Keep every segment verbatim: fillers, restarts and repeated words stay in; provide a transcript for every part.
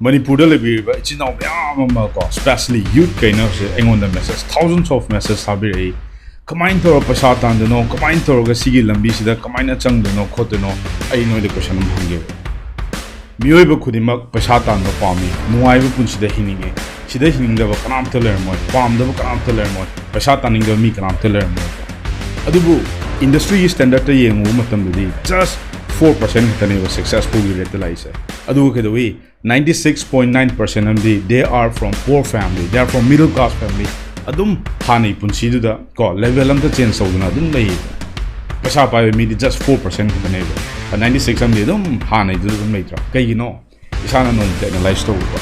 ꯃꯅꯤꯄꯨꯔꯗ ꯂꯩꯕꯤꯔꯤꯕ ꯏꯆꯤꯟ ꯏꯅꯥꯎ ꯃꯌꯥꯝ ꯑꯃ ꯀꯣ, specially youth ꯀꯩꯅꯁꯦ ꯑꯩꯉꯣꯟꯗ message, thousands of message ꯊꯥꯕꯤꯔꯛꯏ꯫ ꯀꯃꯥꯏꯅ ꯇꯧꯔꯒ ꯄꯩꯁꯥ ꯇꯥꯟꯗꯣꯏꯅꯣ, ꯀꯃꯥꯏꯅ ꯇꯧꯔꯒ ꯁꯤꯒꯤ ꯂꯝꯕꯤꯁꯤꯗ ꯀꯃꯥꯏꯅ ꯆꯪꯗꯣꯏꯅꯣ ꯈꯣꯠꯇꯣꯏꯅꯣ, ꯑꯩ ꯅꯣꯏꯗ question ꯑꯃ ꯍꯪꯒꯦꯕ꯫ ꯃꯤꯑꯣꯏꯕ ꯈꯨꯗꯤꯡꯃꯛ ꯄꯩꯁꯥ ꯇꯥꯟꯕ ꯄꯥꯝꯃꯤ, ꯅꯨꯡꯉꯥꯏꯕ ꯄꯨꯟꯁꯤꯗ ꯍꯤꯡꯅꯤꯡꯉꯤ꯫ ꯁꯤꯗ ꯍꯤꯡꯅꯤꯡꯗꯕ ꯀꯅꯥꯝꯇ ꯂꯩꯔꯝꯃꯣꯏ, ꯄꯥꯝꯗꯕ ꯀꯅꯥꯝꯇ ꯂꯩꯔꯝꯃꯣꯏ, ꯄꯩꯁꯥ ꯇꯥꯟꯅꯤꯡꯗꯕ ꯃꯤ ꯀꯅꯥꯝꯇ ꯂꯩꯔꯝꯃꯣꯏ꯫ ꯑꯗꯨꯕꯨ industryꯒꯤ standardꯇ ꯌꯦꯡꯉꯨꯕ ꯃꯇꯝꯗꯗꯤ just four percent ꯈꯛꯇꯅꯦꯕ successfulꯒꯤ rateꯇ ꯂꯥꯛꯏꯁꯦ꯫ ꯑꯗꯨꯒ ꯀꯩꯗꯧꯏ? Ninety six point nine percent ꯑꯃꯗꯤ they are from poor family, they are from middle class family. ꯑꯗꯨꯝ ꯍꯥꯟꯅꯒꯤ ꯄꯨꯟꯁꯤꯗꯨꯗ ꯀꯣ, level ꯑꯝꯇ change ꯇꯧꯗꯅ ꯑꯗꯨꯝ ꯂꯩꯌꯦ꯫ ꯄꯩꯁꯥ ꯄꯥꯏꯕ ꯃꯤꯗꯤ just four percent ꯈꯛꯇꯅꯦꯕ꯫ Ninety six ꯑꯃꯗꯤ ꯑꯗꯨꯝ ꯍꯥꯟꯅꯒꯤꯗꯨꯗ ꯑꯗꯨꯝ ꯂꯩꯇ꯭ꯔꯥ? ꯀꯩꯒꯤꯅꯣ? ꯏꯁꯥꯅ ꯅꯣꯡꯃꯇ analyze ꯇꯧꯕ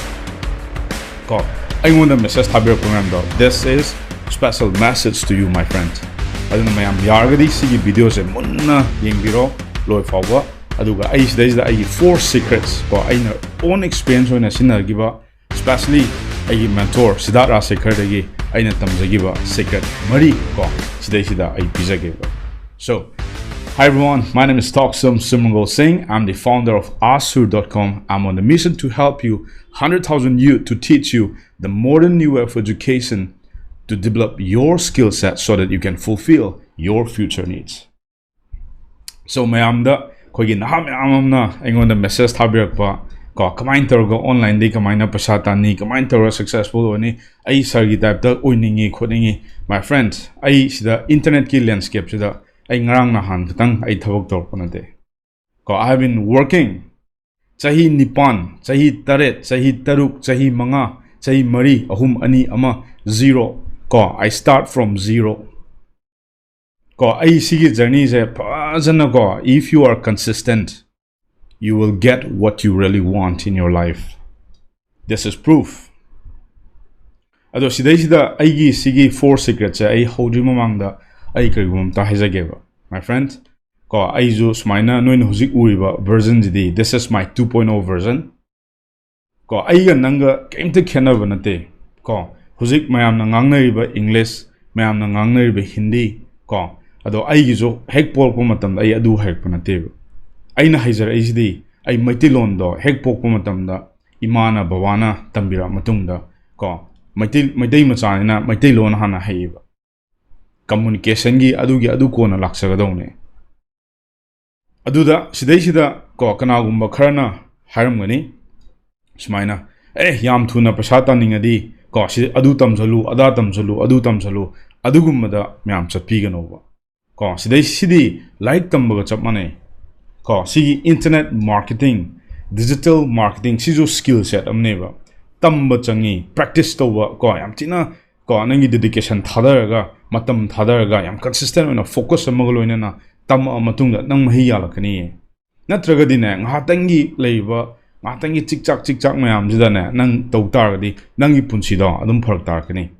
ꯀꯣ, ꯑꯩꯉꯣꯟꯗ message ꯊꯥꯕꯤꯔꯛꯄ ꯃꯌꯥꯝꯗꯣ, this is special message to you, my friend. ꯑꯗꯨꯅ ꯃꯌꯥꯝ ꯌꯥꯔꯒꯗꯤ ꯁꯤꯒꯤ videoꯁꯦ ꯃꯨꯟꯅ ꯌꯦꯡꯕꯤꯔꯣ ꯂꯣꯏ ꯐꯥꯎꯕ꯫ ꯑꯗꯨꯒ ꯑꯩ ꯁꯤꯗꯩꯁꯤꯗ ꯑꯩꯒꯤ four secrets ꯀꯣ, ꯑꯩꯅ own experience ꯑꯣꯏꯅ ꯁꯤꯖꯤꯟꯅꯈꯤꯕ, specially ꯑꯩꯒꯤ mentor ꯁꯤꯗꯥꯔꯠ ꯔꯥꯖꯁꯦꯈꯔꯗꯒꯤ ꯑꯩꯅ ꯇꯝꯖꯈꯤꯕ secret ꯃꯔꯤ ꯀꯣ, ꯁꯤꯗꯩꯁꯤꯗ ꯑꯩ ꯄꯤꯖꯒꯦꯕ꯫ So, hi everyone, my name is Toksum Sumangol Singh. I'm the founder of Asur dot com. I'm on the mission to help you, hundred thousand youth, to teach you the modern new way of education to develop your skill set so that you can fulfill your future needs. So, ꯃꯌꯥꯝꯗ, ꯑꯩꯈꯣꯏꯒꯤ ꯅꯍꯥ ꯃꯌꯥꯝ ꯑꯃꯅ ꯑꯩꯉꯣꯟꯗ message ꯊꯥꯕꯤꯔꯛꯄ ꯀꯣ, ꯀꯃꯥꯏꯅ ꯇꯧꯔꯒ onlineꯗꯒꯤ ꯀꯃꯥꯏꯅ ꯄꯩꯁꯥ ꯇꯥꯟꯅꯤ, ꯀꯃꯥꯏꯅ ꯇꯧꯔꯒ successful ꯑꯣꯏꯅꯤ, ꯑꯩ ꯁꯥꯔꯒꯤ typeꯇ ꯑꯣꯏꯅꯤꯡꯉꯤ ꯈꯣꯠꯅꯤꯡꯉꯤ꯫ My friends, ꯑꯩ ꯁꯤꯗ internetꯀꯤ landscapeꯁꯤꯗ ꯑꯩ ꯉꯔꯥꯡ ꯅꯍꯥꯟ ꯈꯛꯇꯪ ꯑꯩ ꯊꯕꯛ ꯇꯧꯔꯛꯄ ꯅꯠꯇꯦ ꯀꯣ, I have been working ꯆꯍꯤ ꯅꯤꯄꯥꯟ, ꯆꯍꯤ ꯇꯔꯦꯠ, ꯆꯍꯤ ꯇꯔꯨꯛ, ꯆꯍꯤ ꯃꯉꯥ, ꯆꯍꯤ ꯃꯔꯤ, ꯑꯍꯨꯝ, ꯑꯅꯤ, ꯑꯃ, zero ꯀꯣ, I start from zero ꯀꯣ꯫ ꯑꯩ ꯁꯤꯒꯤ journeyꯁꯦ ꯐꯖꯅ ꯀꯣ, if you are consistent, you will get what you really want in your life. This is proof. ꯑꯗꯣ ꯁꯤꯗꯩꯁꯤꯗ ꯑꯩꯒꯤ ꯁꯤꯒꯤ four secretꯁꯦ ꯑꯩ ꯍꯧꯗ꯭ꯔꯤ ꯃꯃꯥꯡꯗ ꯑꯩ ꯀꯔꯤꯒꯨꯝꯕ ꯑꯝꯇ ꯍꯥꯏꯖꯒꯦꯕ, my friend ꯀꯣ꯫ ꯑꯩꯁꯨ ꯁꯨꯃꯥꯏꯅ ꯅꯣꯏꯅ ꯍꯧꯖꯤꯛ ꯎꯔꯤꯕ versionꯁꯤꯗꯤ, this is my two point oh version ꯀꯣ꯫ ꯑꯩꯒ ꯅꯪꯒ ꯀꯩꯝꯇ ꯈꯦꯠꯅꯕ ꯅꯠꯇꯦ ꯀꯣ꯫ ꯍꯧꯖꯤꯛ ꯃꯌꯥꯝꯅ ꯉꯥꯡꯅꯔꯤꯕ English, ꯃꯌꯥꯝꯅ ꯉꯥꯡꯅꯔꯤꯕ Hindi ꯀꯣ, ꯑꯗꯣ ꯑꯩꯒꯤꯁꯨ ꯍꯦꯛ ꯄꯣꯛꯂꯛꯄ ꯃꯇꯝꯗ ꯑꯩ ꯑꯗꯨ ꯍꯩꯔꯛꯄ ꯅꯠꯇꯦꯕ꯫ ꯑꯩꯅ ꯍꯩꯖꯔꯛꯏꯁꯤꯗꯤ ꯑꯩ ꯃꯩꯇꯩꯂꯣꯟꯗꯣ ꯍꯦꯛ ꯄꯣꯛꯄ ꯃꯇꯝꯗ ꯏꯃꯥꯅ ꯕꯕꯥꯅ ꯇꯝꯕꯤꯔꯛꯑ ꯃꯇꯨꯡꯗ ꯀꯣ, ꯃꯩꯇꯩ ꯃꯩꯇꯩ ꯃꯆꯥꯅꯤꯅ ꯃꯩꯇꯩꯂꯣꯟ ꯍꯥꯟꯅ ꯍꯩꯌꯦꯕ꯫ ꯀꯝꯃꯨꯅꯤꯀꯦꯁꯟꯒꯤ ꯑꯗꯨꯒꯤ ꯑꯗꯨ ꯀꯣꯟꯅ ꯂꯥꯛꯆꯒꯗꯧꯅꯦ꯫ ꯑꯗꯨꯗ ꯁꯤꯗꯩꯁꯤꯗ ꯀꯣ, ꯀꯅꯥꯒꯨꯝꯕ ꯈꯔꯅ ꯍꯥꯏꯔꯝꯒꯅꯤ ꯁꯨꯃꯥꯏꯅ, "ꯑꯦ, ꯌꯥꯝ ꯊꯨꯅ ꯄꯩꯁꯥ ꯇꯥꯅꯤꯡꯉꯗꯤ ꯀꯣ, ꯁꯤ ꯑꯗꯨ ꯇꯝꯁꯤꯜꯂꯨ, ꯑꯗꯥ ꯇꯝꯁꯤꯜꯂꯨ, ꯑꯗꯨ ꯇꯝꯁꯤꯜꯂꯨ", ꯑꯗꯨꯒꯨꯝꯕꯗ ꯃꯌꯥꯝ ꯆꯠꯄꯤꯒꯅꯣꯕ꯫ ꯀꯣ, ꯁꯤꯗꯩ ꯁꯤꯗꯤ ꯂꯥꯏꯔꯤꯛ ꯇꯝꯕꯒ ꯆꯞ ꯃꯥꯟꯅꯩ꯫ ꯀꯣ, ꯁꯤꯒꯤ internet marketing, digital marketing, ꯁꯤꯁꯨ skill set ꯑꯃꯅꯦꯕ꯫ ꯇꯝꯕ ꯆꯪꯉꯤ, practice ꯇꯧꯕ, ꯀꯣ, ꯌꯥꯝ ꯊꯤꯅ ꯀꯣ, ꯅꯪꯒꯤ dedication ꯊꯥꯗꯔꯒ, ꯃꯇꯝ ꯊꯥꯗꯔꯒ, ꯌꯥꯝ consistent ꯑꯣꯏꯅ focus ꯑꯃꯒ ꯂꯣꯏꯅꯅ ꯇꯝꯃꯛꯑ ꯃꯇꯨꯡꯗ ꯅꯪ ꯃꯍꯩ ꯌꯥꯜꯂꯛꯀꯅꯤꯌꯦ꯫ ꯅꯠꯇ꯭ꯔꯒꯗꯤꯅꯦ, ꯉꯥꯏꯍꯥꯛꯇꯪꯒꯤ ꯂꯩꯔꯤꯕ, ꯉꯥꯏꯍꯥꯛꯇꯪꯒꯤ ꯆꯤꯛꯆꯥꯛ ꯆꯤꯛꯆꯥꯛ ꯃꯌꯥꯝꯁꯤꯗꯅꯦ ꯅꯪ ꯇꯧ ꯇꯥꯔꯒꯗꯤ ꯅꯪꯒꯤ ꯄꯨꯟꯁꯤꯗꯣ ꯑꯗꯨꯝ ꯐꯔꯛ ꯇꯥꯔꯛꯀꯅꯤ꯫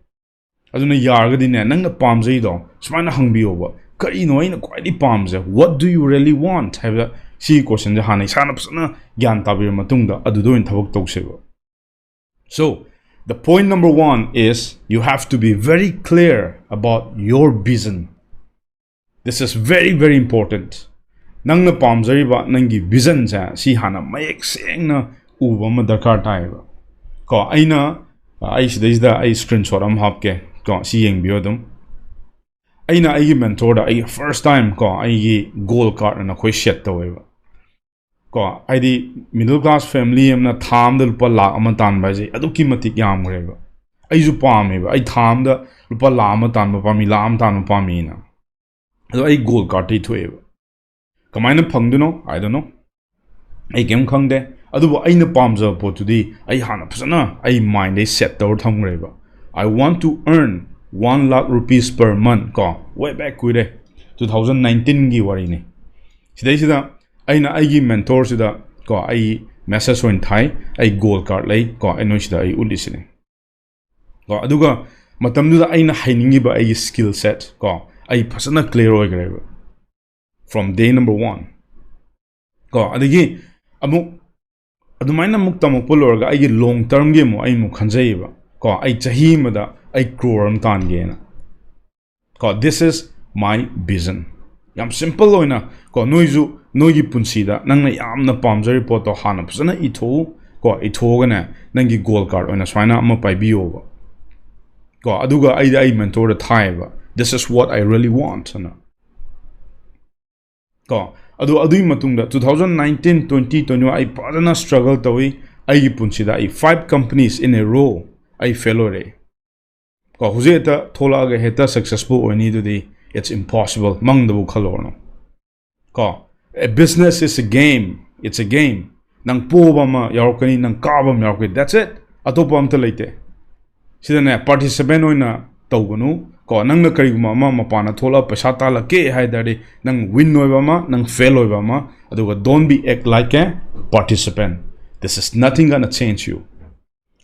ꯑꯗꯨꯅ ꯌꯥꯔꯒꯗꯤꯅꯦ, ꯅꯪꯅ ꯄꯥꯝꯖꯩꯗꯣ ꯁꯨꯃꯥꯏꯅ ꯍꯪꯕꯤꯌꯣꯕ, "ꯀꯔꯤꯅꯣ ꯑꯩꯅ ꯈ꯭ꯋꯥꯏꯗꯒꯤ ꯄꯥꯝꯕꯁꯦ? What do you really want?" ꯍꯥꯏꯕ ꯁꯤꯒꯤ questionꯁꯦ ꯍꯥꯟꯅ ꯏꯁꯥꯅ ꯐꯖꯅ ꯒ꯭ꯌꯥꯟ ꯇꯥꯕꯤꯔ ꯃꯇꯨꯡꯗ ꯑꯗꯨꯗ ꯑꯣꯏꯅ ꯊꯕꯛ ꯇꯧꯁꯦꯕ꯫ So, the point number one is you have to be very clear about your vision. This is very, very important. ꯅꯪꯅ ꯄꯥꯝꯖꯔꯤꯕ ꯅꯪꯒꯤ visionꯁꯦ ꯁꯤ ꯍꯥꯟꯅ ꯃꯌꯦꯛ ꯁꯦꯡꯅ ꯎꯕ ꯑꯃ ꯗꯔꯀꯥꯔ ꯇꯥꯏꯌꯦꯕ꯫ ꯀꯣ, ꯑꯩꯅ, ꯑꯩ ꯁꯤꯗꯩꯁꯤꯗ ꯑꯩ screenshot ꯑꯃ ꯍꯥꯞꯀꯦ꯫ ꯀꯣ, ꯁꯤ ꯌꯦꯡꯕꯤꯌꯨ ꯑꯗꯨꯝ꯫ ꯑꯩꯅ ꯑꯩꯒꯤ mentorꯗ ꯑꯩꯒꯤ first time ꯀꯣ, ꯑꯩꯒꯤ goal card ꯑꯅ ꯑꯩꯈꯣꯏ set ꯇꯧꯋꯦꯕ꯫ ꯀꯣ, ꯍꯥꯏꯗꯤ middle class family ꯑꯃꯅ ꯊꯥ ꯑꯃꯗ ꯂꯨꯄꯥ ꯂꯥꯈ ꯑꯃ ꯇꯥꯟꯕ ꯍꯥꯏꯁꯦ ꯑꯗꯨꯛꯀꯤ ꯃꯇꯤꯛ ꯌꯥꯝꯈ꯭ꯔꯦꯕ꯫ ꯑꯩꯁꯨ ꯄꯥꯝꯃꯦꯕ, ꯑꯩ ꯊꯥ ꯑꯃꯗ ꯂꯨꯄꯥ ꯂꯥꯈ ꯑꯃ ꯇꯥꯟꯕ ꯄꯥꯝꯃꯤ, ꯂꯥꯈ ꯑꯃ ꯇꯥꯟꯕ ꯄꯥꯝꯃꯤꯅ꯫ ꯑꯗꯣ ꯑꯩ goal cardꯇꯩ ꯊꯣꯛꯑꯦꯕ꯫ ꯀꯃꯥꯏꯅ ꯐꯪꯗꯣꯏꯅꯣ? I don't know. ꯑꯩ ꯀꯩꯝ ꯈꯪꯗꯦ꯫ ꯑꯗꯨꯕꯨ ꯑꯩꯅ ꯄꯥꯝꯖꯕ ꯄꯣꯠꯇꯨꯗꯤ ꯑꯩ ꯍꯥꯟꯅ ꯐꯖꯅ ꯑꯩ mindꯗꯩ set ꯇꯧꯔ ꯊꯝꯈ꯭ꯔꯦꯕ꯫ I want to earn one lakh rupees per month ꯀꯣ, way back ꯀꯨꯏꯔꯦ, two thousand nineteenꯒꯤ ꯋꯥꯔꯤꯅꯤ꯫ ꯁꯤꯗꯩꯁꯤꯗ ꯑꯩꯅ ꯑꯩꯒꯤ mentorꯁꯤꯗ ꯀꯣ, ꯑꯩ message ꯑꯣꯏꯅ ꯊꯥꯏ, ꯑꯩ goal card ꯂꯩ ꯀꯣ, ꯑꯩ ꯅꯣꯏꯁꯤꯗ ꯑꯩ ꯎꯠꯂꯤꯁꯤꯅꯤ꯫ ꯀꯣ, ꯑꯗꯨꯒ ꯃꯇꯝꯗꯨꯗ ꯑꯩꯅ ꯍꯩꯅꯤꯡꯉꯤꯕ ꯑꯩꯒꯤ skill set ꯀꯣ, ꯑꯩ ꯐꯖꯅ clear ꯑꯣꯏꯈ꯭ꯔꯦꯕ from day number one꯫ ꯀꯣ, ꯑꯗꯒꯤ ꯑꯃꯨꯛ ꯑꯗꯨꯃꯥꯏꯅ ꯑꯃꯨꯛ ꯇꯝꯃꯛꯄ ꯂꯣꯏꯔꯒ ꯑꯩꯒꯤ long termꯒꯤ ꯑꯃꯨꯛ ꯑꯩ ꯑꯃꯨꯛ ꯈꯟꯖꯩꯌꯦꯕ꯫ ꯀꯣ, ꯑꯩ ꯆꯍꯤ ꯑꯃꯗ ꯑꯩ crore ꯑꯃ ꯇꯥꯟꯒꯦꯅ꯫ ꯀꯣ, this is my vision꯫ ꯌꯥꯝ simple ꯑꯣꯏꯅ ꯀꯣ, ꯅꯣꯏꯁꯨ ꯅꯣꯏꯒꯤ ꯄꯨꯟꯁꯤꯗ ꯅꯪꯅ ꯌꯥꯝꯅ ꯄꯥꯝꯖꯔꯤꯕ ꯄꯣꯠꯇꯣ ꯍꯥꯟꯅ ꯐꯖꯅ ꯏꯊꯣꯛꯎ꯫ ꯀꯣ, ꯏꯊꯣꯛꯑꯒꯅꯦ, ꯅꯪꯒꯤ ꯒꯣꯜ ꯀꯥꯔꯠ ꯑꯣꯏꯅ ꯁꯨꯃꯥꯏꯅ ꯑꯃ ꯄꯥꯏꯕꯤꯌꯣꯕ꯫ ꯀꯣ, ꯑꯗꯨꯒ ꯑꯩꯗꯤ ꯑꯩ ꯃꯦꯟꯇꯣꯔꯗ ꯊꯥꯏꯌꯦꯕ, "This is what I really want" ꯑꯅ꯫ ꯀꯣ, ꯑꯗꯨ, ꯑꯗꯨꯒꯤ ꯃꯇꯨꯡꯗ two thousand nineteen, twenty, twenty-one ꯑꯩ ꯐꯖꯅ struggle ꯇꯧꯏ꯫ ꯑꯩꯒꯤ ꯄꯨꯟꯁꯤꯗ ꯑꯩ five companies in a row ꯑꯩ ꯐꯦꯜ ꯑꯣꯏꯔꯛꯑꯦ꯫ ꯀꯣ, ꯍꯧꯖꯤꯛ ꯍꯦꯛꯇ ꯊꯣꯛꯂꯛꯑꯒ ꯍꯦꯛꯇ successful ꯑꯣꯏꯅꯤ ꯑꯗꯨꯗꯤ, it's impossible, ꯃꯪꯗꯕꯨ ꯈꯜꯂꯨꯔꯅꯨ꯫ ꯀꯣ, a business is a game, it's a game. ꯅꯪ ꯄꯣꯕ ꯑꯃ ꯌꯥꯎꯔꯛꯀꯅꯤ, ꯅꯪ ꯀꯥꯕ ꯑꯃ ꯌꯥꯎꯔꯛꯀꯅꯤ, that's it. ꯑꯇꯣꯞꯄ ꯑꯝꯇ ꯂꯩꯇꯦ꯫ ꯁꯤꯗꯅꯦ, participant ꯑꯣꯏꯅ ꯇꯧꯒꯅꯨ꯫ ꯀꯣ, ꯅꯪꯅ ꯀꯔꯤꯒꯨꯝꯕ ꯑꯃ ꯃꯄꯥꯟꯗ ꯊꯣꯛꯂꯒ ꯄꯩꯁꯥ ꯇꯥꯜꯂꯛꯀꯦ ꯍꯥꯏ ꯇꯥꯔꯗꯤ, ꯅꯪ win ꯑꯣꯏꯕ ꯑꯃ, ꯅꯪ ꯐꯦꯜ ꯑꯣꯏꯕ ꯑꯃ, ꯑꯗꯨꯒ don't be act like a participant. This is nothing gonna change you.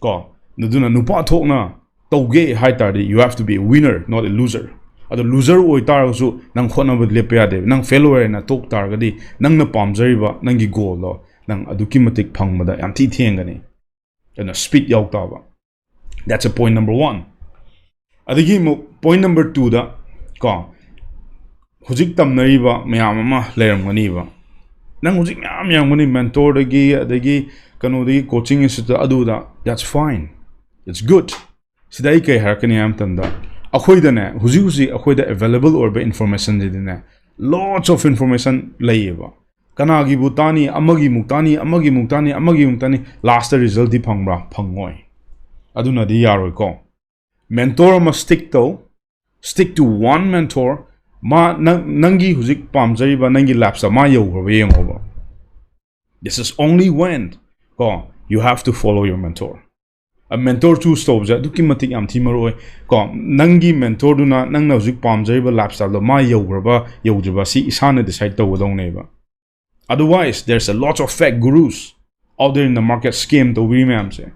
ꯀꯣ, ꯑꯗꯨꯅ ꯅꯨꯄꯥ ꯊꯣꯛꯅ ꯇꯧꯒꯦ ꯍꯥꯏ ꯇꯥꯔꯗꯤ, you have to be a winner, not a loser. ꯑꯗꯣ loser ꯑꯣꯏꯇꯥꯔꯒꯁꯨ ꯅꯪ ꯍꯣꯠꯅꯕ ꯂꯦꯞꯄ ꯌꯥꯗꯦꯕ꯫ ꯅꯪ ꯐꯦꯜ ꯑꯣꯏꯔꯦꯅ ꯇꯣꯛ ꯇꯥꯔꯒꯗꯤ, ꯅꯪꯅ ꯄꯥꯝꯖꯔꯤꯕ ꯅꯪꯒꯤ ꯒꯣꯜꯗꯣ ꯅꯪ ꯑꯗꯨꯛꯀꯤ ꯃꯇꯤꯛ ꯐꯪꯕꯗ ꯌꯥꯝ ꯊꯤ ꯊꯦꯡꯒꯅꯤ꯫ ꯑꯗꯨꯅ speed ꯌꯥꯎ ꯇꯥꯕ꯫ That's a point number one. ꯑꯗꯒꯤ ꯑꯃꯨꯛ point number twoꯗ, ꯀꯣ, ꯍꯧꯖꯤꯛ ꯇꯝꯅꯔꯤꯕ ꯃꯌꯥꯝ ꯑꯃ ꯂꯩꯔꯝꯒꯅꯤꯕ꯫ ꯅꯪ ꯍꯧꯖꯤꯛ ꯃꯌꯥꯝ ꯌꯥꯝꯒꯅꯤ, ꯃꯦꯟꯇꯣꯔꯗꯒꯤ, ꯑꯗꯒꯤ ꯀꯩꯅꯣꯗꯒꯤ, ꯀꯣꯆꯤꯡ ꯏꯟꯁꯇꯤꯇ꯭ꯌꯨꯠ, ꯑꯗꯨꯗ, that's fine, it's good. ꯁꯤꯗ ꯑꯩ ꯀꯩ ꯍꯥꯏꯔꯛꯀꯅꯤ ꯍꯥꯏꯕ ꯃꯇꯝꯗ, ꯑꯩꯈꯣꯏꯗꯅꯦ, ꯍꯧꯖꯤꯛ ꯍꯧꯖꯤꯛ ꯑꯩꯈꯣꯏꯗ available ꯑꯣꯏꯕ informationꯁꯤꯗꯤꯅꯦ, lots of information ꯂꯩꯌꯦꯕ꯫ ꯀꯅꯥꯒꯤꯕꯨ ꯇꯥꯅꯤ, ꯑꯃꯒꯤꯃꯨꯛ ꯇꯥꯅꯤ, ꯑꯃꯒꯤꯃꯨꯛ ꯇꯥꯅꯤ, ꯑꯃꯒꯤꯃꯨꯛ ꯇꯥꯅꯤ, lastꯇ resultꯗꯤ ꯐꯪꯕ꯭ꯔꯥ? ꯐꯪꯉꯣꯏ꯫ ꯑꯗꯨꯅꯗꯤ ꯌꯥꯔꯣꯏꯀꯣ꯫ ꯃꯦꯟꯇꯣꯔ ꯑꯃ stick ꯇꯧ, stick to one mentor. ꯃꯥ, ꯅꯪ, ꯅꯪꯒꯤ ꯍꯧꯖꯤꯛ ꯄꯥꯝꯖꯔꯤꯕ ꯅꯪꯒꯤ ꯂꯥꯏꯐꯇ ꯃꯥ ꯌꯧꯈ꯭ꯔꯕ ꯌꯦꯡꯉꯣꯕ꯫ This is only when, ꯀꯣ, you have to follow your mentor. Mentor choose ꯇꯧꯕꯁꯦ ꯑꯗꯨꯛꯀꯤ ꯃꯇꯤꯛ ꯌꯥꯝ ꯊꯤ ꯃꯔꯨ ꯑꯣꯏ꯫ ꯀꯣ, ꯅꯪꯒꯤ ꯃꯦꯟꯇꯣꯔꯗꯨꯅ ꯅꯪꯅ ꯍꯧꯖꯤꯛ ꯄꯥꯝꯖꯔꯤꯕ ꯂꯥꯏꯐ ꯁ꯭ꯇꯥꯏꯜꯗꯣ ꯃꯥ ꯌꯧꯈ꯭ꯔꯕ ꯌꯧꯗ꯭ꯔꯤꯕ ꯁꯤ ꯏꯁꯥꯅ design ꯇꯧꯒꯗꯧꯅꯦꯕ꯫ Otherwise, there's a lot of fake gurus out there in the market, scam ꯇꯧꯕꯤꯔꯤ ꯃꯌꯥꯝꯁꯦ꯫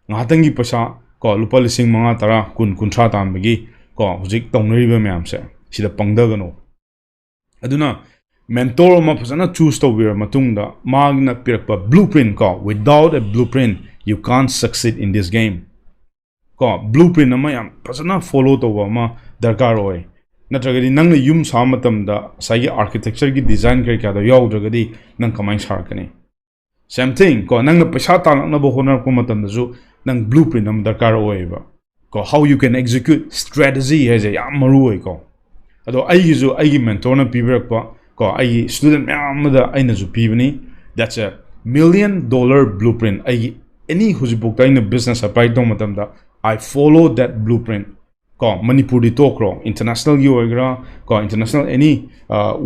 ꯉꯥꯏꯍꯥꯛꯇꯪꯒꯤ ꯄꯩꯁꯥ, ꯀꯣ, ꯂꯨꯄꯥ ꯂꯤꯁꯤꯡ ꯃꯉꯥ, ꯇꯔꯥ, ꯀꯨꯟ, ꯀꯨꯟꯊ꯭ꯔꯥ ꯇꯥꯟꯕꯒꯤ, ꯀꯣ, ꯍꯧꯖꯤꯛ ꯇꯧꯅꯔꯤꯕ ꯃꯌꯥꯝꯁꯦ, ꯁꯤꯗ ꯄꯪꯊꯒꯅꯨ꯫ ꯑꯗꯨꯅ ꯃꯦꯟꯇꯣꯔ ꯑꯃ ꯐꯖꯅ ꯆꯨꯁ ꯇꯧꯕꯤꯔ ꯃꯇꯨꯡꯗ, ꯃꯥꯒꯤꯅ ꯄꯤꯔꯛꯄ blueprint, ꯀꯣ, without a blueprint, you can't succeed in this game. ꯀꯣ, blueprint ꯑꯃ ꯌꯥꯝ ꯐꯖꯅ ꯐꯣꯂꯣ ꯇꯧꯕ ꯑꯃ ꯗꯔꯀꯥꯔ ꯑꯣꯏ꯫ ꯅꯠꯇ꯭ꯔꯒꯗꯤ ꯅꯪꯅ ꯌꯨꯝ ꯁꯥꯕ ꯃꯇꯝꯗ ꯉꯁꯥꯏꯒꯤ architectureꯒꯤ design ꯀꯔꯤ ꯀꯥꯗꯣ ꯌꯥꯎꯗ꯭ꯔꯒꯗꯤ ꯅꯪ ꯀꯃꯥꯏꯅ ꯁꯥꯔꯛꯀꯅꯤ? Same thing ꯀꯣ, ꯅꯪꯅ ꯄꯩꯁꯥ ꯇꯥꯜꯂꯛꯅꯕ ꯍꯣꯠꯅꯔꯛꯄ ꯃꯇꯝꯗꯁꯨ ꯅꯪ blueprint ꯑꯃ ꯗꯔꯀꯥꯔ ꯑꯣꯏꯌꯦꯕ ꯀꯣ. How you can execute strategy ꯍꯥꯏꯁꯦ ꯌꯥꯝ ꯃꯔꯨ ꯑꯣꯏꯀꯣ. ꯑꯗꯣ ꯑꯩꯒꯤꯁꯨ ꯑꯩꯒꯤ mentorꯅ ꯄꯤꯕꯤꯔꯛꯄ ꯀꯣ, ꯑꯩꯒꯤ student ꯃꯌꯥꯝ ꯑꯃꯗ ꯑꯩꯅꯁꯨ ꯄꯤꯕꯅꯤ. That's a million dollar blueprint. ꯑꯩꯒꯤ any ꯍꯧꯖꯤꯛꯐꯥꯎꯗ ꯑꯩꯅ business apply ꯇꯧꯕ ꯃꯇꯝꯗ I follow that blueprint. ꯀꯣ, ꯃꯅꯤꯄꯨꯔꯗꯤ ꯇꯣꯛꯈ꯭ꯔꯣ, internationalꯒꯤ ꯑꯣꯏꯒꯦꯔꯥ ꯀꯣ, international any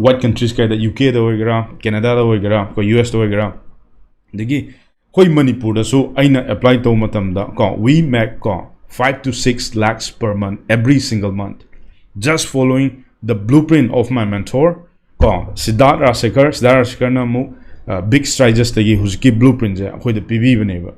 wide countries ꯀꯩꯗ, UKꯗ ꯑꯣꯏꯒꯦꯔꯥ, Canadaꯗ ꯑꯣꯏꯒꯦꯔꯥ ꯀꯣ, USꯇ ꯑꯣꯏꯒꯦꯔꯥ, ꯑꯗꯒꯤ ꯑꯩꯈꯣꯏ ꯃꯅꯤꯄꯨꯔꯗꯁꯨ ꯑꯩꯅ apply ꯇꯧꯕ ꯃꯇꯝꯗ ꯀꯣ, we make ꯀꯣ five to six lakhs per month, every single month, just following the blueprint of my mentor ꯀꯣ, ꯁꯤꯗꯥꯔꯠ ꯔꯥꯖꯁꯦꯈꯔ. ꯁꯤꯗꯥꯔꯠ ꯔꯥꯖꯁꯦꯈꯔꯅ ꯑꯃꯨꯛ big strides ꯇꯒꯤ ꯍꯧꯖꯤꯛꯀꯤ blueprintꯁꯦ ꯑꯩꯈꯣꯏꯗ ꯄꯤꯕꯤꯕꯅꯦꯕ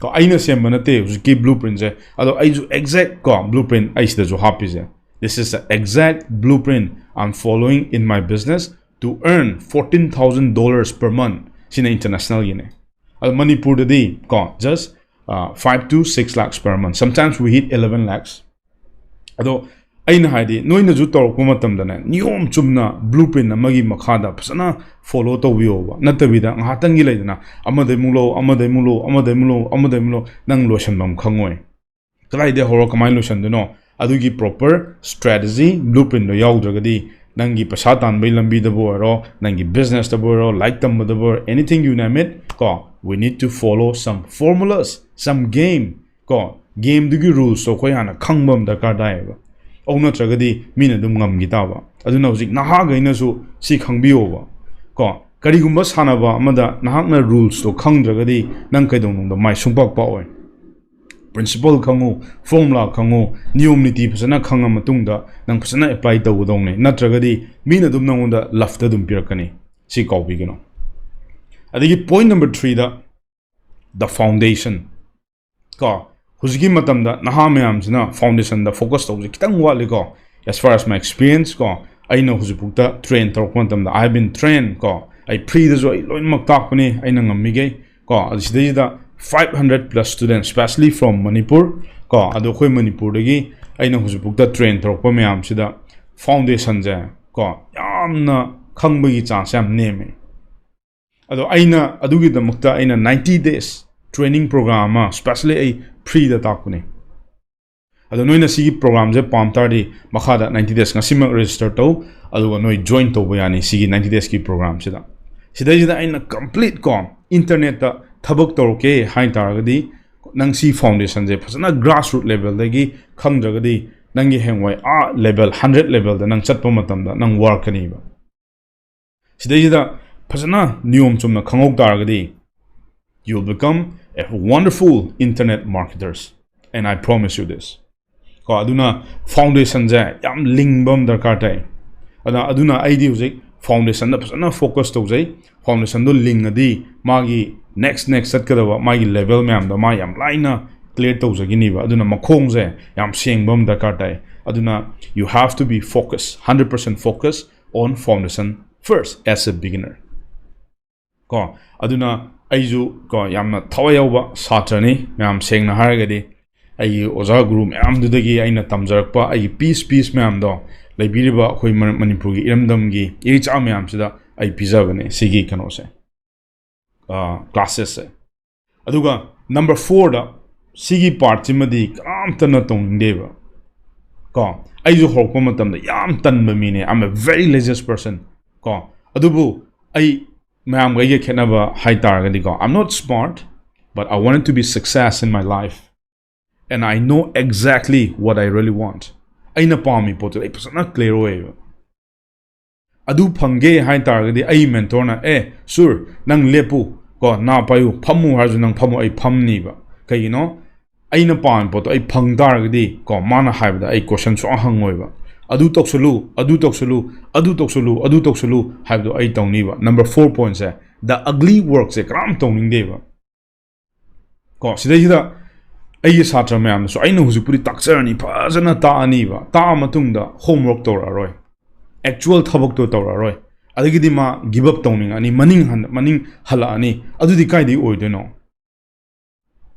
ꯀꯣ. ꯑꯩꯅ ꯁꯦꯝꯕ ꯅꯠꯇꯦ ꯍꯧꯖꯤꯛꯀꯤ blueprintꯁꯦ, ꯑꯗꯣ ꯑꯩꯁꯨ exact ꯀꯣ blueprint ꯑꯩ ꯁꯤꯗꯁꯨ ꯍꯥꯞꯄꯤꯁꯦ. This is the exact blueprint I'm following in my business to earn fourteen thousand dollars per month. ꯁꯤꯅ internationalꯒꯤꯅꯦ. ꯑꯗꯣ ꯃꯅꯤꯄꯨꯔꯗꯗꯤ ꯀꯣ, just five to six lakhs per month, sometimes we hit eleven lakhs. ꯑꯗꯣ ꯑꯩꯅ ꯍꯥꯏꯗꯤ, ꯅꯣꯏꯅꯁꯨ ꯇꯧꯔꯛꯄ ꯃꯇꯝꯗꯅꯦ, ꯅꯤꯌꯣꯝ ꯆꯨꯝꯅ blueprint ꯑꯃꯒꯤ ꯃꯈꯥꯗ ꯐꯖꯅ follow ꯇꯧꯕꯤꯌꯣꯕ. ꯅꯠꯇꯕꯤꯗ ꯉꯥꯏꯍꯥꯛꯇꯪꯒꯤ ꯂꯩꯗꯅ, ꯑꯃꯗꯩ ꯑꯃꯨꯛ ꯂꯧ, ꯑꯃꯗꯩ ꯑꯃꯨꯛ ꯂꯧ, ꯑꯃꯗꯩ ꯑꯃꯨꯛ ꯂꯧ, ꯑꯃꯗꯩ ꯑꯃꯨꯛ ꯂꯧ, ꯅꯪ ꯂꯣꯏꯁꯟꯐꯝ ꯈꯪꯉꯣꯏ. ꯀꯗꯥꯏꯗꯩ ꯍꯧꯔ ꯀꯃꯥꯏꯅ ꯂꯣꯏꯁꯟꯗꯣꯏꯅꯣ? ꯑꯗꯨꯒꯤ proper strategy, blueprintꯗꯣ ꯌꯥꯎꯗ꯭ꯔꯒꯗꯤ, ꯅꯪꯒꯤ ꯄꯩꯁꯥ ꯇꯥꯟꯕꯒꯤ ꯂꯝꯕꯤꯗꯕꯨ ꯑꯣꯏꯔꯣ, ꯅꯪꯒꯤ businessꯇꯕꯨ ꯑꯣꯏꯔꯣ, ꯂꯥꯏꯔꯤꯛ ꯇꯝꯕꯗꯕꯨ ꯑꯣꯏꯔꯣ, anything you name it ꯀꯣ, we need to follow some formulas, some game ꯀꯣ. Gameꯗꯨꯒꯤ rulesꯇꯣ ꯑꯩꯈꯣꯏ ꯍꯥꯟꯅ ꯈꯪꯕ ꯑꯃ ꯗꯔꯀꯥꯔ ꯇꯥꯏꯌꯦꯕ. ꯑꯧ ꯅꯠꯇ꯭ꯔꯒꯗꯤ ꯃꯤꯅ ꯑꯗꯨꯝ ꯉꯝꯈꯤ ꯇꯥꯕ. ꯑꯗꯨꯅ ꯍꯧꯖꯤꯛ ꯅꯍꯥꯈꯩꯅꯁꯨ ꯁꯤ ꯈꯪꯕꯤꯌꯣꯕ ꯀꯣ. ꯀꯔꯤꯒꯨꯝꯕ ꯁꯥꯟꯅꯕ ꯑꯃꯗ ꯅꯍꯥꯛꯅ rulesꯇꯣ ꯈꯪꯗ꯭ꯔꯒꯗꯤ ꯅꯪ ꯀꯩꯗꯧꯅꯨꯡꯗ ꯃꯥꯏ ꯁꯨꯡꯄꯥꯛ ꯄꯥꯛꯑꯣꯏ. Principle ꯈꯪꯉꯨ, formula ꯈꯪꯉꯨ, ꯅꯤꯌꯣꯝ ꯅꯤꯇꯤ ꯐꯖꯅ ꯈꯪꯉ ꯃꯇꯨꯡꯗ ꯅꯪ ꯐꯖꯅ apply ꯇꯧꯒꯗꯧꯅꯤ. ꯅꯠꯇ꯭ꯔꯒꯗꯤ ꯃꯤꯅ ꯑꯗꯨꯝ ꯅꯪꯉꯣꯟꯗ ꯂꯐꯇ ꯑꯗꯨꯝ ꯄꯤꯔꯛꯀꯅꯤ. ꯁꯤ ꯀꯥꯎꯕꯤꯒꯅꯨ. ꯑꯗꯒꯤ point number threeꯗ, the foundation ꯀꯣ. ꯍꯧꯖꯤꯛꯀꯤ ꯃꯇꯝꯗ ꯅꯍꯥ ꯃꯌꯥꯝꯁꯤꯅ foundationꯗ focus ꯇꯧꯕꯁꯦ ꯈꯤꯇꯪ ꯋꯥꯠꯂꯤꯀꯣ. As far as my experience ꯀꯣ, ꯑꯩꯅ ꯍꯧꯖꯤꯛꯐꯥꯎꯗ train ꯇꯧꯔꯛꯄ ꯃꯇꯝꯗ, I have been trained ꯀꯣ, ꯑꯩ freeꯗꯁꯨ ꯑꯩ ꯂꯣꯏꯅꯃꯛ ꯇꯥꯛꯄꯅꯤ ꯑꯩꯅ ꯉꯝꯃꯤꯈꯩ ꯀꯣ. ꯑꯗꯨ ꯁꯤꯗꯩꯁꯤꯗ five hundred plus students, specially from Manipur ꯀꯣ. ꯑꯗꯣ ꯑꯩꯈꯣꯏ ꯃꯅꯤꯄꯨꯔꯗꯒꯤ ꯑꯩꯅ ꯍꯧꯖꯤꯛꯐꯥꯎꯗ train ꯇꯧꯔꯛꯄ ꯃꯌꯥꯝꯁꯤꯗ foundationꯁꯦ ꯀꯣ, ꯌꯥꯝꯅ ꯈꯪꯕꯒꯤ chance ꯌꯥꯝ ꯅꯦꯝꯃꯦ. ꯑꯗꯣ ꯑꯩꯅ ꯑꯗꯨꯒꯤꯗꯃꯛꯇ ꯑꯩꯅ ninety days training program ꯑꯃ specially ꯑꯩ free ꯗ ꯇꯥꯛꯄꯅꯦ꯫ ꯑꯗꯣ ꯅꯣꯏꯅ ꯁꯤꯒꯤ program ꯁꯦ ꯄꯥꯝ ꯇꯥꯔꯗꯤ ꯃꯈꯥꯗ ninety days ꯉꯁꯤꯃꯛ register ꯇꯧ, ꯑꯗꯨꯒ ꯅꯣꯏ join ꯇꯧꯕ ꯌꯥꯅꯤ ꯁꯤꯒꯤ ninety days ꯀꯤ program ꯁꯤꯗ꯫ ꯁꯤꯗꯩꯁꯤꯗ ꯑꯩꯅ complete ꯀꯣ internet ꯇ ꯊꯕꯛ ꯇꯧꯔꯛꯀꯦ ꯍꯥꯏ ꯇꯥꯔꯒꯗꯤ ꯅꯪ ꯁꯤ foundation ꯁꯦ ꯐꯖꯅ grassroot level ꯗꯒꯤ ꯈꯪꯗ꯭ꯔꯒꯗꯤ ꯅꯪꯒꯤ ꯍꯌꯦꯡꯋꯥꯏ ꯑꯥ level hundred level ꯗ ꯅꯪ ꯆꯠꯄ ꯃꯇꯝꯗ ꯅꯪ ꯋꯥꯔꯛꯀꯅꯤꯕ꯫ ꯁꯤꯗꯩꯁꯤꯗ ꯐꯖꯅ ꯅꯤꯌꯣꯝ ꯆꯨꯝꯅ ꯈꯪꯍꯧ ꯇꯥꯔꯒꯗꯤ you will become a wonderful internet marketers, and I promise you this. ꯀꯣ ꯑꯗꯨꯅ foundation ꯁꯦ ꯌꯥꯝ ꯂꯤꯡꯕ ꯑꯃ ꯗꯔꯀꯥꯔ ꯇꯥꯏ꯫ ꯑꯗꯨꯅ ꯑꯗꯨꯅ ꯑꯩꯗꯤ ꯍꯧꯖꯤꯛ foundation ꯗ ꯐꯖꯅ focus ꯇꯧꯖꯩ꯫ Foundation ꯗꯣ ꯂꯤꯡꯉꯗꯤ ꯃꯥꯒꯤ next next ꯆꯠꯀꯗꯕ ꯃꯥꯒꯤ level ꯃꯌꯥꯝꯗꯣ ꯃꯥ ꯌꯥꯝ ꯂꯥꯏꯅ clear ꯇꯧꯖꯈꯤꯅꯤꯕ꯫ ꯑꯗꯨꯅ ꯃꯈꯣꯡꯁꯦ ꯌꯥꯝ ꯁꯦꯡꯕ ꯑꯃ ꯗꯔꯀꯥꯔ ꯇꯥꯏ꯫ ꯑꯗꯨꯅ you have to be focused, hundred percent focus on foundation first as a beginner. ꯀꯣ ꯑꯗꯨꯅ ꯑꯩꯁꯨ ꯀꯣ ꯌꯥꯝꯅ ꯊꯋꯥꯏ ꯌꯥꯎꯕ ꯁꯥꯇ꯭ꯔꯅꯤ꯫ ꯃꯌꯥꯝ ꯁꯦꯡꯅ ꯍꯥꯏꯔꯒꯗꯤ ꯑꯩꯒꯤ ꯑꯣꯖꯥ ꯒꯨꯔꯨ ꯃꯌꯥꯝꯗꯨꯗꯒꯤ ꯑꯩꯅ ꯇꯝꯖꯔꯛꯄ ꯑꯩꯒꯤ piece piece ꯃꯌꯥꯝꯗꯣ, ꯂꯩꯕꯤꯔꯤꯕ ꯑꯩꯈꯣꯏ ꯃ- ꯃꯅꯤꯄꯨꯔꯒꯤ ꯏꯔꯝꯗꯝꯒꯤ ꯏꯆꯥ ꯃꯌꯥꯝꯁꯤꯗ ꯑꯩ ꯄꯤꯖꯕꯅꯦ ꯁꯤꯒꯤ ꯀꯩꯅꯣꯁꯦ, classes ꯁꯦ꯫ ꯑꯗꯨꯒ number four ꯗ ꯁꯤꯒꯤ part ꯁꯤꯃꯗꯤ ꯀꯅꯥꯝꯇꯅ ꯇꯧꯅꯤꯡꯗꯦꯕ꯫ ꯀꯣ ꯑꯩꯁꯨ ꯍꯧꯔꯛꯄ ꯃꯇꯝꯗ ꯌꯥꯝ ꯇꯟꯕ ꯃꯤꯅꯦ, I'm a very laziest person꯫ ꯀꯣ ꯑꯗꯨꯕꯨ ꯑꯩ ꯃꯌꯥꯝꯒ ꯑꯩꯒ ꯈꯦꯠꯅꯕ ꯍꯥꯏ ꯇꯥꯔꯒꯗꯤꯀꯣ, I'm not smart, but I wanted to be success in my life, and I know exactly what I really want. ꯑꯩꯅ ꯄꯥꯝꯃꯤ ꯄꯣꯠꯇꯨ ꯑꯩ ꯐꯖꯅ clear ꯑꯣꯏꯌꯦꯕ꯫ ꯑꯗꯨ ꯐꯪꯒꯦ ꯍꯥꯏ ꯇꯥꯔꯒꯗꯤ ꯑꯩ mentor ꯅ, "ꯑꯦ ꯁꯨꯔ, ꯅꯪ ꯂꯦꯞꯄꯨ, ꯀꯣ ꯅꯥ ꯄꯥꯏꯌꯨ, ꯐꯝꯃꯨ" ꯍꯥꯏꯔꯁꯨ ꯅꯪ ꯐꯝꯃꯨ, ꯑꯩ ꯐꯝꯅꯤꯕ꯫ ꯀꯩꯒꯤꯅꯣ? ꯑꯩꯅ ꯄꯥꯝꯃꯤ ꯄꯣꯠꯇꯣ ꯑꯩ ꯐꯪ ꯇꯥꯔꯒꯗꯤ ꯀꯣ ꯃꯥꯅ ꯍꯥꯏꯕꯗ ꯑꯩ question ꯁꯨꯡꯍꯪ ꯍꯪꯉꯣꯏꯕ꯫ "ꯑꯗꯨ ꯇꯧꯁꯜꯂꯨ, ꯑꯗꯨ ꯇꯧꯁꯜꯂꯨ, ꯑꯗꯨ ꯇꯧꯁꯜꯂꯨ, ꯑꯗꯨ ꯇꯧꯁꯜꯂꯨ" ꯍꯥꯏꯕꯗꯣ ꯑꯩ ꯇꯧꯅꯤꯕ꯫ Number four point say, the ugly work ꯁꯦ ꯀꯅꯥꯝ ꯇꯧꯅꯤꯡꯗꯦꯕ꯫ ꯀꯣ ꯁꯤꯗꯩꯁꯤꯗ ꯑꯩꯒꯤ ꯁꯥꯇ꯭ꯔ ꯃꯌꯥꯝꯗꯁꯨ ꯑꯩꯅ ꯍꯧꯖꯤꯛꯄꯨꯗꯤ ꯇꯥꯛꯆꯔꯅꯤ, ꯐꯖꯅ ꯇꯥꯛꯑꯅꯤꯕ꯫ ꯇꯥꯛꯑ ꯃꯇꯨꯡꯗ homework ꯇꯧꯔꯛꯑꯔꯣꯏ, actual ꯊꯕꯛꯇꯣ ꯇꯧꯔꯛꯑꯔꯣꯏ꯫ ꯑꯗꯒꯤꯗꯤ ꯃꯥ give up ꯇꯧꯅꯤꯡꯉꯛꯑꯅꯤ, ꯃꯅꯤꯡ ꯍꯟ- ꯃꯅꯤꯡ ꯍꯜꯂꯛꯑꯅꯤ꯫ ꯑꯗꯨꯗꯤ ꯀꯥꯏꯗꯒꯤ ꯑꯣꯏꯗꯣꯏꯅꯣ?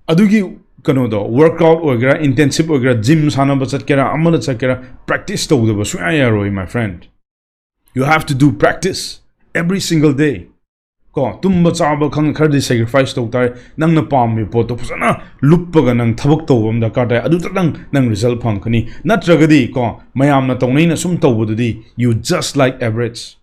ꯑꯗꯨꯒꯤ ꯀꯩꯅꯣꯗꯣ, workout ꯑꯣꯏꯒꯦꯔꯥ, intensive ꯑꯣꯏꯒꯦꯔꯥ, gym ꯁꯥꯟꯅꯕ ꯆꯠꯀꯦꯔꯥ, ꯑꯃꯗ ꯆꯠꯀꯦꯔꯥ, practice ꯇꯧꯗꯕ ꯁꯨꯡꯌꯥ ꯌꯥꯔꯣꯏ, my friend. You have to do practice every single day. ꯀꯣ, ꯇꯨꯝꯕ ꯆꯥꯕ ꯈꯪ ꯈꯔꯗꯤ sacrifice ꯇꯧ ꯇꯥꯔꯦ. ꯅꯪꯅ ꯄꯥꯝꯃꯤꯕ ꯄꯣꯠꯇꯣ ꯐꯖꯅ ꯂꯨꯞꯄꯒ ꯅꯪ ꯊꯕꯛ ꯇꯧꯕ ꯑꯃ ꯗꯔꯀꯥꯔ ꯇꯥꯏ. ꯑꯗꯨꯗ ꯅꯪ ꯅꯪ result ꯐꯪꯉꯛꯀꯅꯤ. ꯅꯠꯇ꯭ꯔꯒꯗꯤ ꯀꯣ, ꯃꯌꯥꯝꯅ ꯇꯧꯅꯩꯅ ꯁꯨꯝ ꯇꯧꯕꯗꯨꯗꯤ you just like average.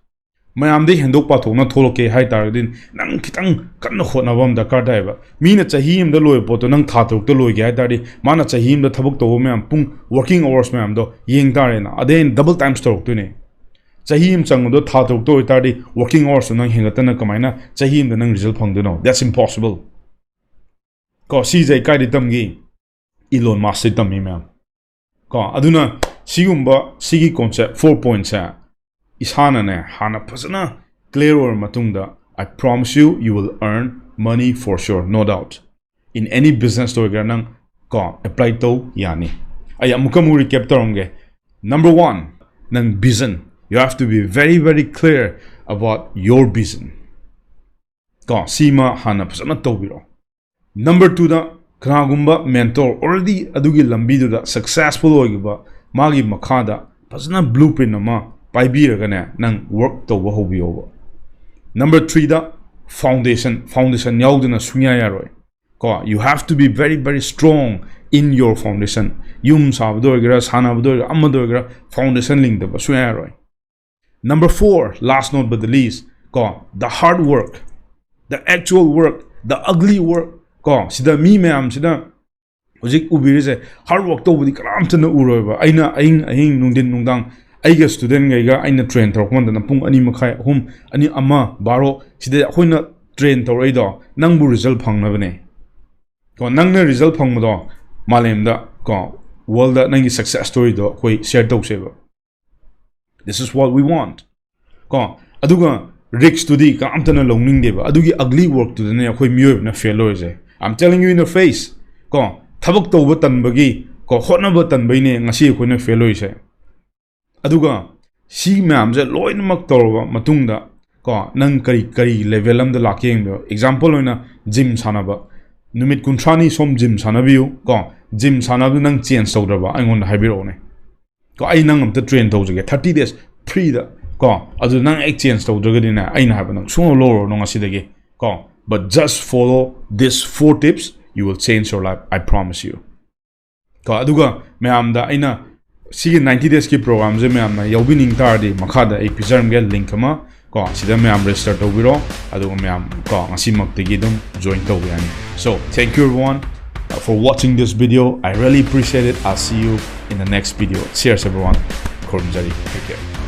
ꯃꯌꯥꯝꯗꯩ ꯍꯦꯟꯗꯣꯛ ꯄꯥꯊꯣꯛꯅ ꯊꯣꯛꯂꯛꯀꯦ ꯍꯥꯏ ꯇꯥꯔꯒꯗꯤ ꯅꯪ ꯈꯤꯇꯪ ꯀꯟꯅ ꯍꯣꯠꯅꯕ ꯑꯃ ꯗꯔꯀꯥꯔ ꯇꯥꯏꯌꯦꯕ. ꯃꯤꯅ ꯆꯍꯤ ꯑꯃꯗ ꯂꯣꯏꯕ ꯄꯣꯠꯇꯣ ꯅꯪ ꯊꯥ ꯇꯔꯨꯛꯇ ꯂꯣꯏꯒꯦ ꯍꯥꯏ ꯇꯥꯔꯗꯤ, ꯃꯥꯅ ꯆꯍꯤ ꯑꯃꯗ ꯊꯕꯛ ꯇꯧꯕ ꯃꯌꯥꯝ, ꯄꯨꯡ working hours ꯃꯌꯥꯝꯗꯣ ꯌꯦꯡ ꯇꯥꯔꯦꯅ. ꯑꯗꯩ ꯑꯩꯅ double times ꯇꯧꯔꯛꯇꯣꯏꯅꯦ. ꯆꯍꯤ ꯑꯃ ꯆꯪꯕꯗꯣ ꯊꯥ ꯇꯔꯨꯛꯇ ꯑꯣꯏꯇꯥꯔꯗꯤ, working hours ꯇꯣ ꯅꯪ ꯍꯦꯟꯒꯠꯇꯅ ꯀꯃꯥꯏꯅ ꯆꯍꯤ ꯑꯃꯗ ꯅꯪ result ꯐꯪꯗꯣꯏꯅꯣ? That's impossible. ꯀꯣ, ꯁꯤꯁꯦ ꯑꯩ ꯀꯥꯏꯗꯩ ꯇꯝꯈꯤ? Elon Musk ꯇꯩ ꯇꯝꯃꯤ ꯃꯌꯥꯝ. ꯀꯣ, ꯑꯗꯨꯅ ꯁꯤꯒꯨꯝꯕ, ꯁꯤꯒꯤ concept four point ꯁꯦ ꯏꯁꯥꯅꯅꯦ ꯍꯥꯟꯅ ꯐꯖꯅ clear ꯑꯣꯏꯔ ꯃꯇꯨꯡꯗ, I promise you, you will earn money for sure, no doubt. In any business ꯇ ꯑꯣꯏꯒꯦꯔꯥ, ꯅꯪ ꯀꯣ, apply ꯇꯧ ꯌꯥꯅꯤ. ꯑꯩ ꯑꯃꯨꯛꯀ ꯑꯃꯨꯛ recap ꯇꯧꯔꯝꯒꯦ. Number one, ꯅꯪ vision. You have to be very, very clear about your vision. ꯀꯣ, ꯁꯤꯃ ꯍꯥꯟꯅ ꯐꯖꯅ ꯇꯧꯕꯤꯔꯣ. Number two ꯗ, ꯀꯅꯥꯒꯨꯝꯕ mentor already ꯑꯗꯨꯒꯤ ꯂꯝꯕꯤꯗꯨꯗ successful ꯑꯣꯏꯈꯤꯕ, ꯃꯥꯒꯤ ꯃꯈꯥꯗ ꯐꯖꯅ blueprint ꯑꯃ ꯄꯥꯏꯕꯤꯔꯒꯅꯦ, ꯅꯪ work ꯇꯧꯕ ꯍꯧꯕꯤꯌꯣꯕ. Number three ꯗ, foundation. Foundation ꯌꯥꯎꯗꯅ ꯁꯨꯡꯌꯥ ꯌꯥꯔꯣꯏ. ꯀꯣ, you have to be very, very strong in your foundation. ꯌꯨꯝ ꯁꯥꯕꯗ ꯑꯣꯏꯒꯦꯔꯥ, ꯁꯥꯟꯅꯕꯗ ꯑꯣꯏꯒꯦꯔꯥ, ꯑꯃꯗ ꯑꯣꯏꯒꯦꯔꯥ, foundation ꯂꯤꯡꯗꯕ ꯁꯨꯡꯌꯥ ꯌꯥꯔꯣꯏ. Number four, last not but the least, ꯀꯣ, the hard work, the actual work, the ugly work. ꯀꯣ, ꯁꯤꯗ ꯃꯤ ꯃꯌꯥꯝꯁꯤꯅ ꯍꯧꯖꯤꯛ ꯎꯕꯤꯔꯤꯁꯦ, hard work ꯇꯧꯕꯗꯤ ꯀꯅꯥꯝꯇꯅ ꯎꯔꯣꯏꯕ. ꯑꯩꯅ ꯑꯍꯤꯡ ꯑꯍꯤꯡ, ꯅꯨꯡꯊꯤꯟ ꯅꯨꯡꯗꯥꯡ, ꯑꯩꯒ student ꯈꯩꯒ ꯑꯩꯅ train ꯇꯧꯔꯛꯄ ꯃꯇꯝꯗ ꯄꯨꯡ ꯑꯅꯤ ꯃꯈꯥꯏ, ꯑꯍꯨꯝ, ꯑꯅꯤ, ꯑꯃ, ꯕꯥꯔꯣ, ꯁꯤꯗ ꯑꯩꯈꯣꯏꯅ train ꯇꯧꯔꯛꯏꯗꯣ ꯅꯪꯕꯨ result ꯐꯪꯅꯕꯅꯦ. ꯀꯣ, ꯅꯪꯅ result ꯐꯪꯕꯗꯣ ꯃꯥꯂꯦꯝꯗ, ꯀꯣ, world ꯗ ꯅꯪꯒꯤ success story ꯗꯣ ꯑꯩꯈꯣꯏ share ꯇꯧꯁꯦꯕ. This is what we want. ꯀꯣ, ꯑꯗꯨꯒ risk ꯇꯨꯗꯤ ꯀꯅꯥꯝꯇꯅ ꯂꯧꯅꯤꯡꯗꯦꯕ. ꯑꯗꯨꯒꯤ ugly work ꯇꯨꯗꯅꯦ ꯑꯩꯈꯣꯏ ꯃꯤꯑꯣꯏꯕꯅ fail ꯑꯣꯏꯔꯤꯁꯦ. I'm telling you in the face. ꯀꯣ, ꯊꯕꯛ ꯇꯧꯕ ꯇꯟꯕꯒꯤ, ꯀꯣ, ꯍꯣꯠꯅꯕ ꯇꯟꯕꯩꯅꯦ ꯉꯁꯤ ꯑꯩꯈꯣꯏꯅ fail ꯑꯣꯏꯔꯤꯁꯦ. ꯑꯗꯨꯒ ꯁꯤ ꯃꯌꯥꯝꯁꯦ ꯂꯣꯏꯅꯃꯛ ꯇꯧꯔꯕ ꯃꯇꯨꯡꯗ, ꯀꯣ, ꯅꯪ ꯀꯔꯤ, ꯀꯔꯤ level ꯑꯝꯗ ꯂꯥꯛꯀꯦ ꯌꯦꯡꯕꯤꯌꯣ. Example ꯑꯣꯏꯅ gym ꯁꯥꯟꯅꯕ, ꯅꯨꯃꯤꯠ ꯀꯨꯟꯊ꯭ꯔꯥꯅꯤ ꯁꯣꯝ gym ꯁꯥꯟꯅꯕꯤꯌꯨ, ꯀꯣ, gym ꯁꯥꯟꯅꯕꯗ ꯅꯪ change ꯇꯧꯗ꯭ꯔꯕ, ꯑꯩꯉꯣꯟꯗ ꯍꯥꯏꯕꯤꯔꯛꯎꯅꯦ. ꯀꯣ, ꯑꯩ ꯅꯪ ꯑꯝꯇ train ꯇꯧꯖꯒꯦ, thirty days free ꯗ. ꯀꯣ, ꯑꯗꯨ ꯅꯪ ꯍꯦꯛ change ꯇꯧꯗ꯭ꯔꯒꯗꯤꯅꯦ, ꯑꯩꯅ ꯍꯥꯏꯕ ꯅꯪ ꯁꯨꯡꯂꯧ ꯂꯧꯔꯨꯔꯅꯨ ꯉꯁꯤꯗꯒꯤ ꯀꯣ. But just follow this four tips, you will change your life, I promise you. ꯀꯣ, ꯑꯗꯨꯒ ꯃꯌꯥꯝꯗ ꯑꯩꯅ ꯁꯤꯒꯤ ninety days ꯀꯤ program ꯁꯦ ꯃꯌꯥꯝꯅ ꯌꯥꯎꯕꯤꯅꯤꯡ ꯇꯥꯔꯗꯤ ꯃꯈꯥꯗ ꯑꯩ ꯄꯤꯖꯔꯝꯒꯦ link ꯑꯃ ꯀꯣ, ꯁꯤꯗ ꯃꯌꯥꯝ register ꯇꯧꯕꯤꯔꯣ꯫ ꯑꯗꯨꯒ ꯃꯌꯥꯝ ꯀꯣ, ꯉꯁꯤꯃꯛꯇꯒꯤ ꯑꯗꯨꯝ join ꯇꯧꯕ ꯌꯥꯅꯤ꯫ So thank you everyone, uh, for watching this video. I really appreciate it. I'll see you in the next video. Cheers everyone. ꯈꯨꯔꯨꯝꯖꯔꯤ꯫ Take care.